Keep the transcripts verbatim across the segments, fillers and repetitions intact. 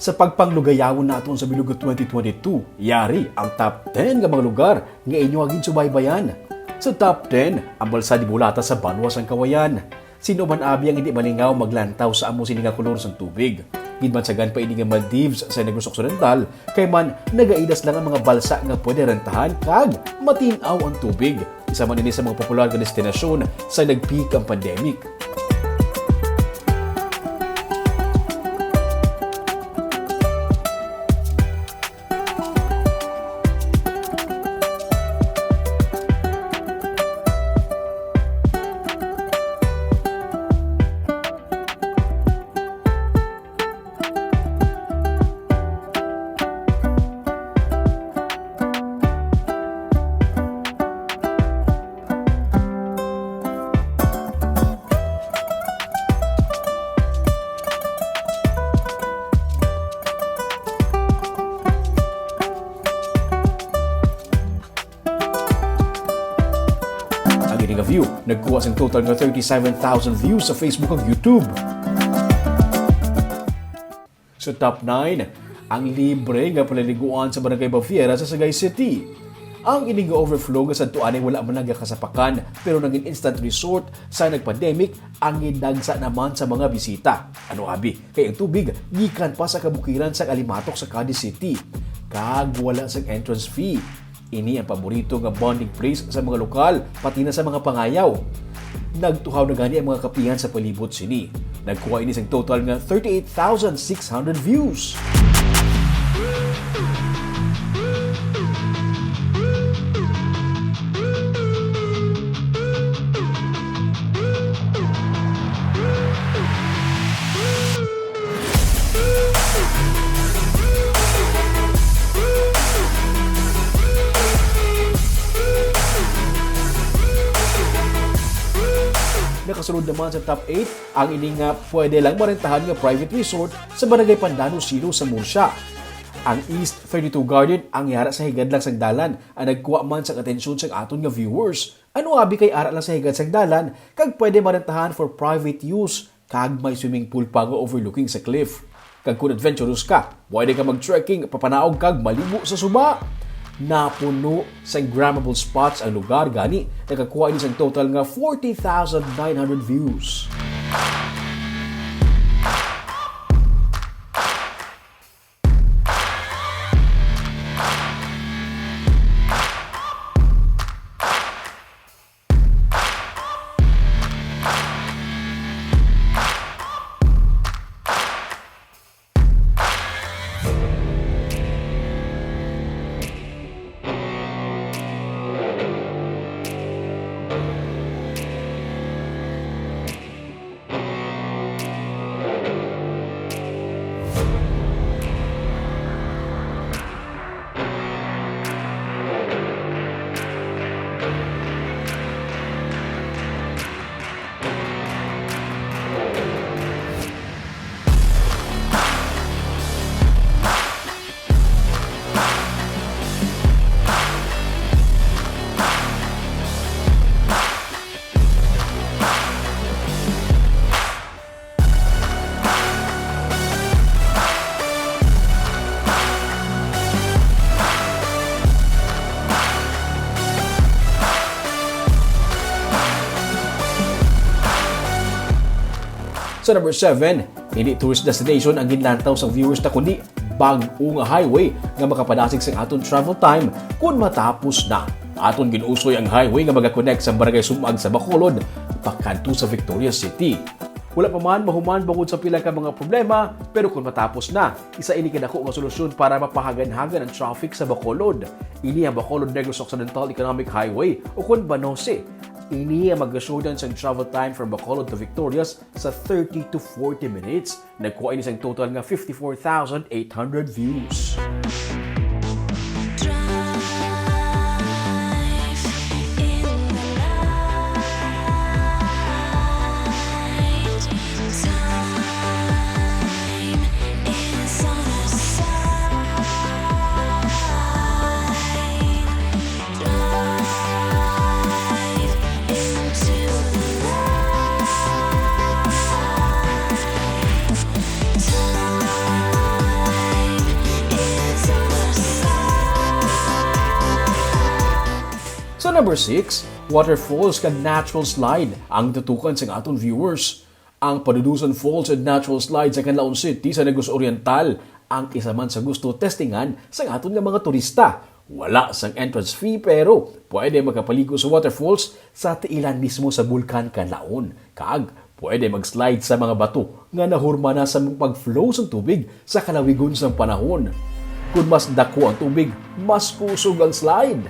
Sa pagpanglugayawon naton sa Bilog twenty twenty-two, yari ang top ten nga mga lugar nga inyo nga ginsubaybayan. Sa top ten, ang Balsa de Bulata sa Banwa sang Kawayan. Sino man abi ang hindi malingaw maglantaw sa amo sini nga kolor sang tubig? Ginbansagan pa ini nga Maldives sa Negros Occidental, kay man nagaidas lang ang mga balsa nga pwede rentahan kag matin-aw ang tubig. Isa man ini sa mga popular nga destinasyon sa nag-peak ang pandemic. Ang ini nga view nagkuha sing total nga thirty-seven thousand views sa Facebook ug YouTube. Sa top nine, ang libre nga paliguan sa Barangay Baviera sa Sagay City. Ang ini nga overflow nga sadto anay wala man lang gakasapakan, pero naging instant resort sa nag-pandemic ang gidagsa naman sa mga bisita. Ano abi, kay ang tubig gikan pa sa kabukiran sang alimatok sa Cadiz City, kag wala sang entrance fee. Ini ang paborito nga bonding place sa mga lokal, pati na sa mga pangayaw. Nagtuhaw na gani ang mga kapihan sa palibot sini. Nagkuha ini sang total nga thirty-eight thousand six hundred views. Nakasulod naman sa top eight ang ini nga pwede lang marentahan nga private resort sa Barangay Pandanus, Iloilo, sa Murcia. Ang East thirty-two Garden ang yara sa higad lang sang dalan, ang nagkuha man sang atensyon sang aton nga viewers. Ano abi kay ara lang sa higad sang dalan kag pwede marentahan for private use, kag may swimming pool pa nga overlooking sa cliff. Kag kung adventurous ka, pwede ka mag-trekking, papanaog kag maligo sa suba. Napuno sang grammable spots ang lugar, gani nakakuha ini sang total nga forty thousand nine hundred views. Sa number seven, hindi tourist destination ang ginlantaw sang viewers ta, kundi bag-o nga highway nga makapadasig sang aton travel time kon matapos na. Aton gin-usoy ang highway nga magakonect sa Barangay Sumag sa Bacolod pakadto sa Victorias City. Wala pa man mahuman bangod sa pila ka mga problema, pero kon matapos na, isa ini ka dako nga solusyon para mapahagan-hagan ang traffic sa Bacolod. Ini ang Bacolod Negros Occidental Economic Highway, o kon BANOCE. Ini ang magasodan sang travel time from Bacolod to Victorias sa thirty to forty minutes. Nagkuha ini sang total nga fifty-four thousand eight hundred views. Sa number six, waterfalls kag natural slide ang tutukan sang aton viewers. Ang Padudusan Falls and Natural Slide sa Canlaon City sa Negros Oriental ang isa man sa gusto testingan sang aton nga mga turista. Wala sang entrance fee, pero pwede makapaligo sa waterfalls sa tiilan mismo sa Bulkan Canlaon. Kag pwede mag-slide sa mga bato nga nahurma na sa pag-flow sang tubig sa kalawigon sang panahon. Kon mas dako ang tubig, mas kusog ang slide.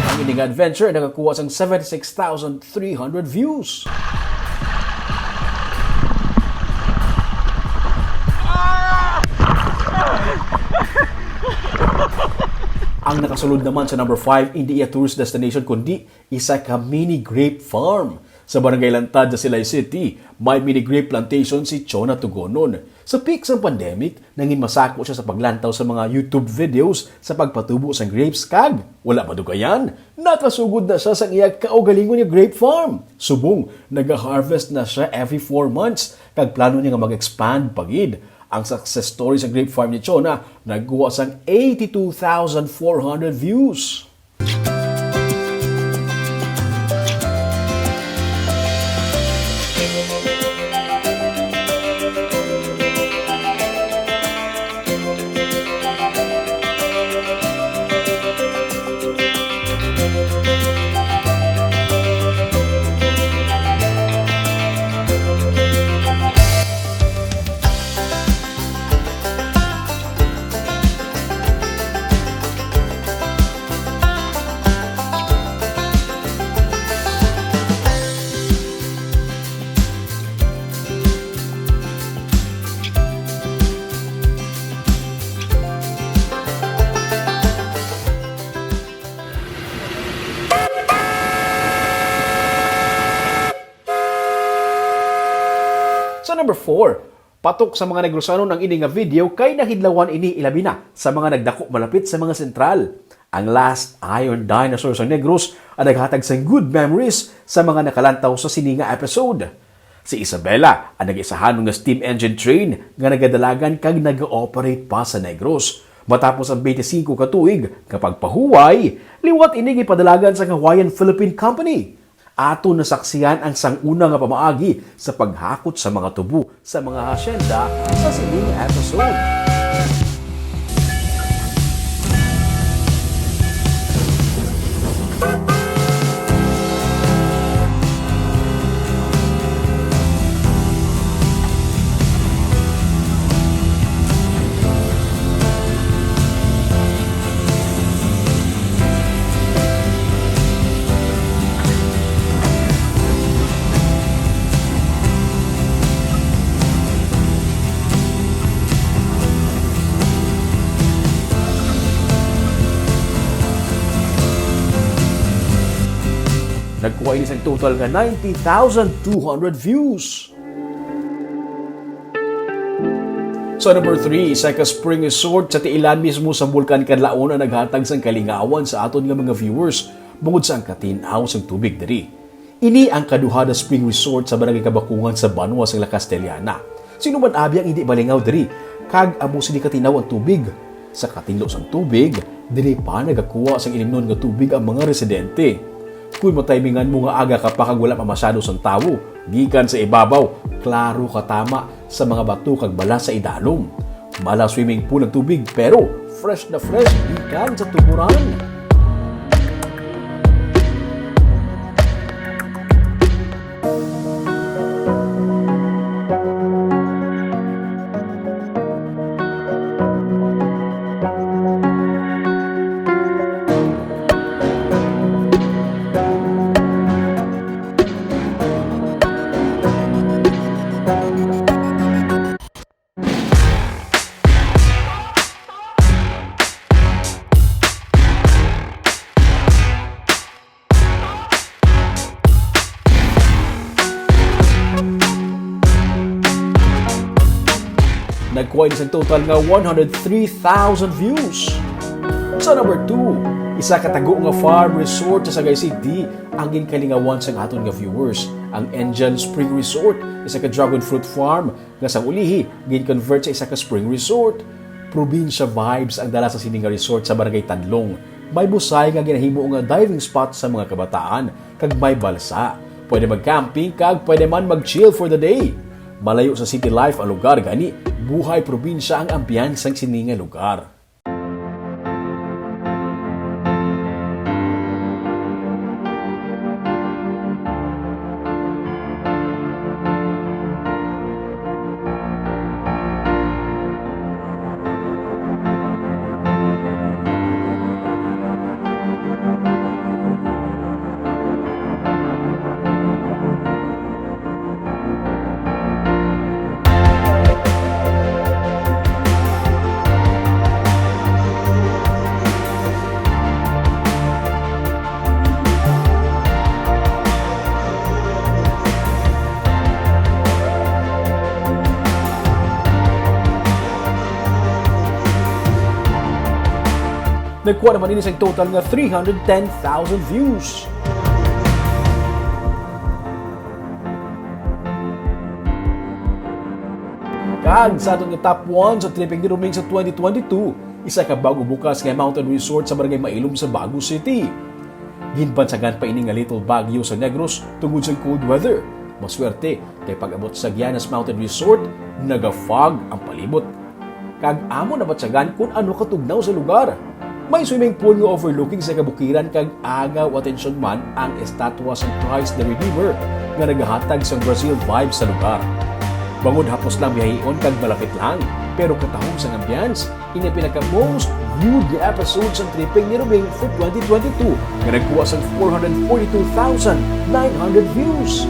Ang ining adventure nakakuha sang seventy-six thousand three hundred views. Ang nakasulod naman sa number five, hindi iya tourist destination, kundi isa ka mini grape farm. Sa Barangay Lantad sa Silay City, may mini grape plantation si Chona Tugonon. Sa peak sang pandemic, nangin masako siya sa paglantaw sa mga YouTube videos sa pagpatubo sang grapes, kag wala madugayan, nakasugod na siya sang iya kaugalingon nga grape farm. Subong, naga-harvest na siya every four months, kag plano niya nga mag-expand pa gid. Ang success story sa grape farm ni Chona nagkuha sang eighty-two thousand four hundred views. Sa number four, patok sa mga Negrosanon ang ini nga video kay nahidlawan ini, ilabi na sa mga nagdako malapit sa mga sentral. Ang last iron dinosaur sa Negros ang naghatag sang good memories sa mga nakalantaw sa sini nga episode. Si Isabela ang nag-isahanon nga steam engine train nga nagadalagan kag nag-ooperate pa sa Negros. Matapos ang twenty-five ka tuig nga pagpahuway, liwat ini gipadalagan sa Hawaiian Philippine Company. Aton nasaksihan ang sang-una nga pamaagi sa paghakot sa mga tubo sa mga hasyenda sa sining episode. Nagkuha ini sang total nga ninety thousand two hundred views. Sa number three, isa ka spring resort sa tiilan mismo sa Bulkan Canlaon ang naghatag sang kalingawan sa aton nga mga viewers bungod sa ang katin-aw sang tubig diri. Ini ang kaduha na spring resort sa Barangay Kabakungan sa banwa sang La Castellana. Sino man abi ang hindi malingaw diri, kag amo sini katinaw ang tubig. Sa katinlo sang tubig, diri pa nagakuha sang ilimnon nga tubig ang mga residente. Kon matimingan mo nga aga ka pa kag wala pa masyado sang tawo, gikan sa ibabaw, klaro ka tama sa mga bato kag balas sa idalom. Mala swimming pool ang tubig, pero fresh na fresh gikan sa tuburan. Nagkuha ini sang total nga one hundred three thousand views. Sa number two, isa ka tago nga farm resort sa Sagay City ang ginkalingawan sang aton nga viewers, ang Angel Spring Resort, isa ka dragon fruit farm nga sang ulihi gin-convert sa isa ka spring resort. Probinsya vibes ang dala sa sini nga resort sa Barangay Tanlong. May busay nga ginahimo nga diving spot sa mga kabataan, kag may balsa. Pwede mag-camping kag pwede man mag-chill for the day. Malayo sa city life ang lugar, gani buhay probinsya ang ambiyansa sang sini nga lugar. Nagkuha naman ini sang total nga three hundred ten thousand views. Kag sa aton nga top one sa tripping ni Roming sa twenty twenty-two, isa ka bago bukas nga mountain resort sa Barangay Mailom sa Bago City. Ginbansagan pa ini nga Little Baguio sa Negros tungod sa cold weather. Maswerte kay pag-abot sa Guianas Mountain Resort, naga-fog ang palibot. Kag amo nabatyagan kung ano katugnaw sa lugar. May swimming pool nga overlooking sa kabukiran kag agaw atensyon man ang estatwa sang Christ the Redeemer nga nagahatag sang Brazil vibe sa lugar. Bangod hapos lang biyahion kag malapit lang, pero katahom sang ambience, ini ang pinaka-most viewed nga episode sang Tripping ni Roming for twenty twenty-two nga nagkuha sang four hundred forty-two thousand nine hundred views.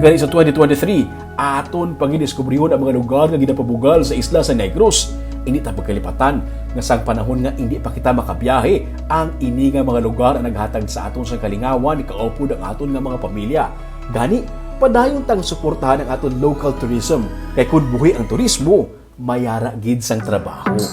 Gani sa twenty twenty-three, aton pagidiskubrihon ang mga lugar nga ginapabugal sa isla sa Negros. Hindi ta pagkalipatan nga sang panahon nga hindi pa kita makabiyahe, ang ini nga mga lugar ang naghatag sa aton sa kalingawan, kaupod ang aton nga mga pamilya. Gani, padayon tang suportahan ang aton local tourism. Kay kun buhi ang turismo, mayara gid sang trabaho.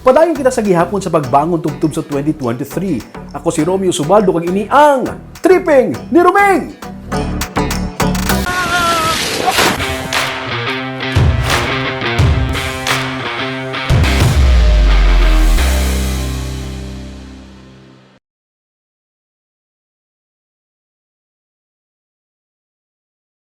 Padayon kita sa gihapon sa pagbangon tubtob sa twenty twenty-three. Ako si Romeo Subaldo, kag ini ang Tripping ni Roming!